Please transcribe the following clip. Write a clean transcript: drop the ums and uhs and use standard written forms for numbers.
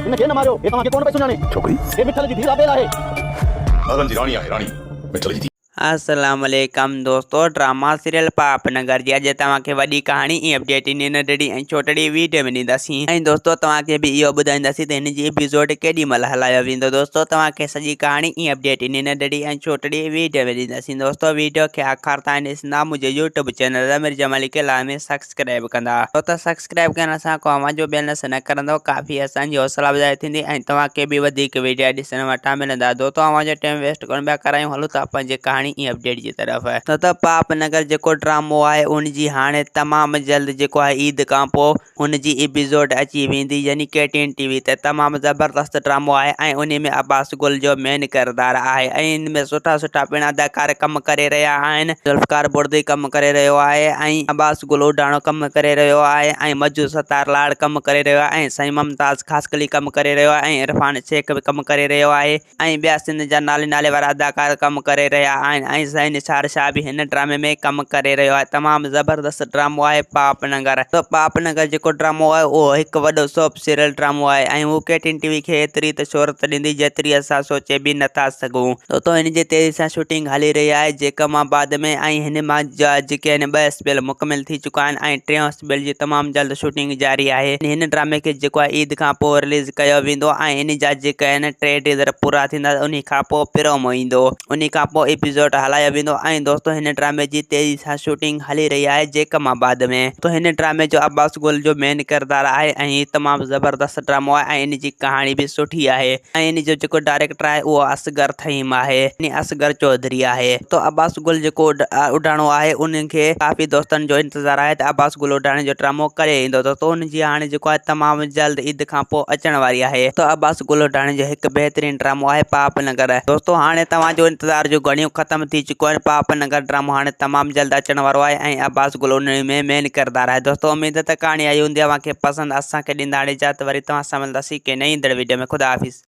هن کي نه ماريو، هي توهان کي ڪونه پئي سڃاڻي. ڇوڪري. هي مٺل جي ڌيء رابيل آهي. مهرن جي راڻي آهي، راڻي. مٺل جي ڌيء. السلام عليڪم دوستو ڊراما سيريل پاپ نگر جي اڄ توهان کي وڏي ڪهاڻي ۽ اپڊيٽ انهي ننڍڙي ۽ ڇوٽڙي ويڊيو ۾ ڏينداسين ۽ دوستو توهان کي به اهو ٻڌائينداسين ته هن جي ايپيسوڊ ڪيڏي مهل هلايو ويندو دوستو توهان کي سڄي ڪهاڻي ۽ اپڊيٽ انهي ننڍڙي ۽ ڇوٽڙي ويڊيو ۾ ڏينداسين دوستو ويڊيو کي آخر تائين ڏسندا منهنجي يوٽيوب چينل ضمير جمالي کي لازمي سبسڪرائب ڪندا ڇو ته سبسڪرائب ڪرڻ سان ڪو اوهان جو بيلنس نه ڪرندو ڪافي اسان جي حوصلا افزائي ٿيندي ۽ توهان کي به وڌيڪ ويڊيا ڏسڻ وٽان ملندا دوستو اوهان جو ٽائيم ويسٽ ڪونه پيا ڪرايون هلو ٿا پنهنجي ڪهاڻي ۽ اپڊيٽ جي طرف. دوستو پاپ نگر جيڪو ڊرامو آهي ان جي هاڻي تمام جلد جيڪو آهي عيد کان پوء ان جي ايپيسوڊ اچي ويندي يعني ڪي ٽي اين ٽي وي تي تمام زبردست ڊرامو آهي ۽ انهي ۾ عباس گل جو مين ڪردار آهي ۽ ان ۾ سٺا سٺا پڻ اداڪار ڪم ڪري رهيا آهن ذوالفقار بڙدي ڪم ڪري رهيو آهي ۽ عباس گل اوڍاڻو ڪم ڪري رهيو آهي ۽ مجو ستار لاڙ ڪم ڪري رهيو آهي ۽ سائين ممتاز خاصخيلي ڪم ڪري رهيو آهي ۽ عرفان شيخ به ڪم ڪري رهيو آهي ۽ ٻيا سنڌ جا نالي نالي وارا اداڪار ڪم ڪري رهيا آهن ۽ سائين نثار شاهه به هن ڊرامي ۾ ڪم ڪري رهيو آهي تمام زبردست ڊرامو آهي پاپ ننگر ته پاپ ننگر جيڪو ڊرامو آهي اهو هڪ وڏو سوپ سيريل ڊرامو آهي ۽ هو ڪي ٽي اين ٽي وي کي ايتري ته شهرت ڏيندي جيتري اسان سوچي به نٿا سگهون ته هن جي تيزي سان شوٽنگ هلي رهي آهي جيڪا مان بعد ۾ ۽ هن مان جا جيڪي آهن ٻه اسپيل مڪمل ٿي چڪا آهن ۽ ٽيون اسپيل جي تمام جلد شوٽنگ جاري آهي هن ڊرامي کي جيڪو آهي عيد کان پوء رليز ڪيو ويندو ۽ ان جا جيڪي آهن ٽي ٽيزر پورا ٿيندا انهي کان پوء پرومو ايندو انهي کان پوء ايپيسوڊ هلايو ويندو ۽ دوستو هن ڊرامي جي تيزي سان شوٽنگ هلي رهي آهي جيڪب آباد ۾ ته هن ڊرامي جو عباس گل جو مين ڪردار آهي ۽ هي تمام زبردست ڊرامو آهي ۽ ان جي ڪهاڻي به سٺي آهي ۽ ان جو جيڪو ڊائريڪٽر آهي اهو اصغر ٿهيم آهي يعني اصغر چوڌري آهي ته عباس گل جيڪو اڍاڻو آهي ان کي ڪافي دوستن جو انتظار آهي ته عباس گل اڍاڻي جو ڊرامو ڪڏهن ايندو ته ان جي هاڻي جيڪو آهي تمام جلد عيد کان پوء اچڻ واري آهي ته عباس گل اڍاڻي جو هڪ بهترين ڊرامو آهي پاپ نگر دوستو هاڻي توهان جو انتظار جو گهڙيون ختم ٿي چڪيون آهن پاپ نگر ڊرامو هاڻي تمام جلد اچڻ وارو آهي ۽ عباس گل ان ۾ مين ڪردار آهي دوستو اميد ته ڪهاڻي آئي هوندي اوهان کي پسند اسان کي ڏيندا هاڻي اجازت وري توهان سان ملنداسين ڪنهن نئين ايندڙ ويڊيو ۾ خدا حافظ.